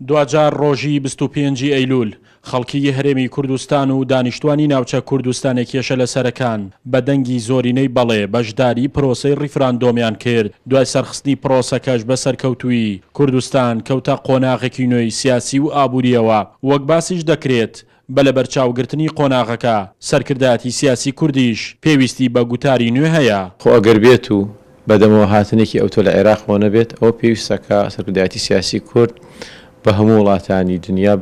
دواجار ڕۆژی 25 ی ئەیلول خەڵکی هەرێمی کوردستان و دانیشتوانی ناوچە کوردستانە کێشە لەسەرەکان بە دەنگی زۆرینەی بەڵێ بەشداری پرۆسەی ڕیفراندۆمیان کرد، دوای سەرخستنی پرۆسەکەش بە سەرکەوتوویی، کوردستان کەوتە قۆناغێکی نوێی سیاسی و ئابوورییەوە، وەک باسیش دەکرێت بە لەبەرچاوگرتنی قۆناغەکە، سەرکردایەتی سیاسی کوردیش پێویستی بە گوتاری نوێ هەیە. خۆ ئەگەر بێت و بەدەمەوە هاتنێکی ئەوتۆ لە عێراقەوە نەبێت، ئەوە پێویستە کە سەرکردایەتی سیاسی کورد بە هەموو وڵاتانی دنیا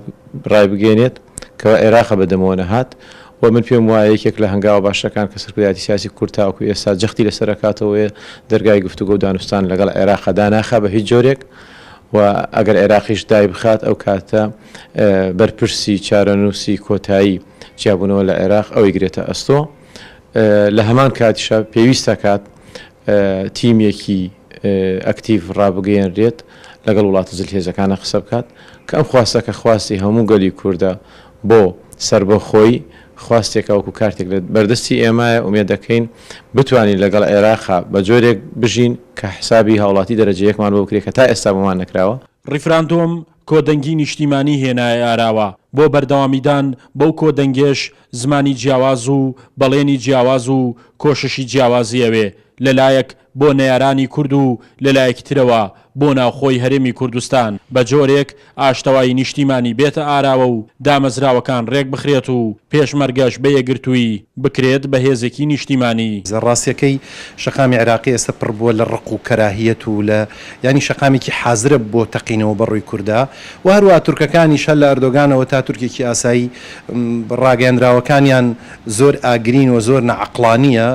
ڕایبگەیەنێت کەوا عێراقە بەدەمەوە نەهات و من پێم وایە یەکێک لە هەنگاوە باشەکان کە سەرکردایەتی سیاسی کورد تاوەکو ئێستا جەختی لەسەر ئەکاتەوەیە دەرگای گفتوگۆ و دانوستان لەگەڵ عێراقا داناخا بە هیچ جۆرێک و ئەگەر عێراقیش دایبخات ئەو کاتە بەرپرسی چارەنووسی کۆتایی جیابوونەوە لە عێراق ئەوی گرێتە ئەستۆ. لە هەمان کاتیشا پێویست دەکات تیمێکی ئەکتیڤ ڕابگەیەنرێت لەگەڵ وڵاتە زلهێزەکانە قسە بکات کە ئەم خواستە کە خواستی هەموو گەلی کوردە بۆ سەربەخۆیی خواستێکە وەکو کارتێک لە بەردەستی ئێمایە ئومێد دەکەین بتوانین لەگەڵ عێراقا بە جۆرێک بژین کە حسابی هاوڵاتی دەرەجە یەکمان بۆ بکرێت کە تا ئێستا بۆمان نەکراوە. ڕیفراندۆم کۆدەنگی نیشتیمانی هێنایە ئاراوە، بۆ بەردەوامیدان بەو کۆدەنگیەش زمانی جیاواز و بەڵێنی جیاواز و کۆششی جیاوازی ئەوێ، لەلایەک بۆ نەیارانی کورد و لەلایەکی ترەوە بۆ ناوخۆی هەرێمی کوردستان، بە جۆرێک ئاشتەوایی نیشتیمانی بێتە ئاراوە و دامەزراوەکان رێکبخرێت و پێشمەرگەش بە یەکگرتوویی بکرێت بە هێزێکی نیشتیمانی. ڕاستیەکەی شەقامی عێراقی ئێستا پڕ بووە لە ڕق و کەراهیەت و لە یانی شەقامێکی حازرە بۆ تەقینەوە بە ڕووی کوردا و هەروەها تورکەکانیش هەر لە ئەردۆگانەوە تا تورکێکی ئاسایی ڕاگەیەنراوەکانیان زۆر ئاگرین و زۆر ناعەقڵانییە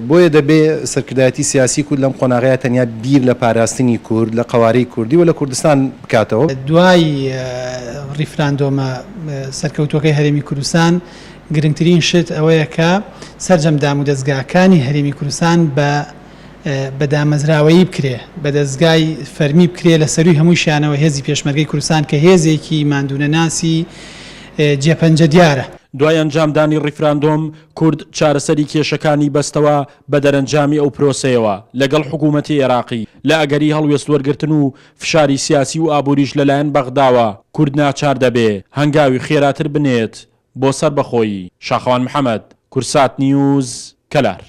بۆیە دەبێ سەرکردایەتی سیاسی کورد لەم قۆناغەیا تەنیا بیر لە پاراستنی کورد، لە قەوارەی کوردی و لە کوردستان بکاتەوە. دوای ڕیفراندۆمە سەرکەوتووەکەی هەرێمی کوردستان، گرنگترین شت ئەوەیە کە سەرجەم دامودەزگاکانی هەرێمی کوردستان بە بە دامەزراوەیی بکرێ، بە دەزگای فەرمی بکرێ، لە سەرووی هەموویشیانەوە هێزی پێشمەرگەی کوردستان کە هێزێکی ماندوونەناسی جێپەنجە دیارە. دوای ئەنجامدانی ڕیفراندۆم، کورد چارەسەری کێشەکانی بەستەوە بە دەرەنجامی ئەو پرۆسەیەوە لەگەڵ حکوومەتی عێراقی، لە ئەگەری هەڵوێستوەرگرتن و فشاری سیاسی و ئابووریش لەلایەن بەغداوە، کورد ناچار دەبێ هەنگاوی خێراتر بنێت بۆ سەربەخۆیی. شاخەوان محەمەد، کورسات نیوز، کەلار.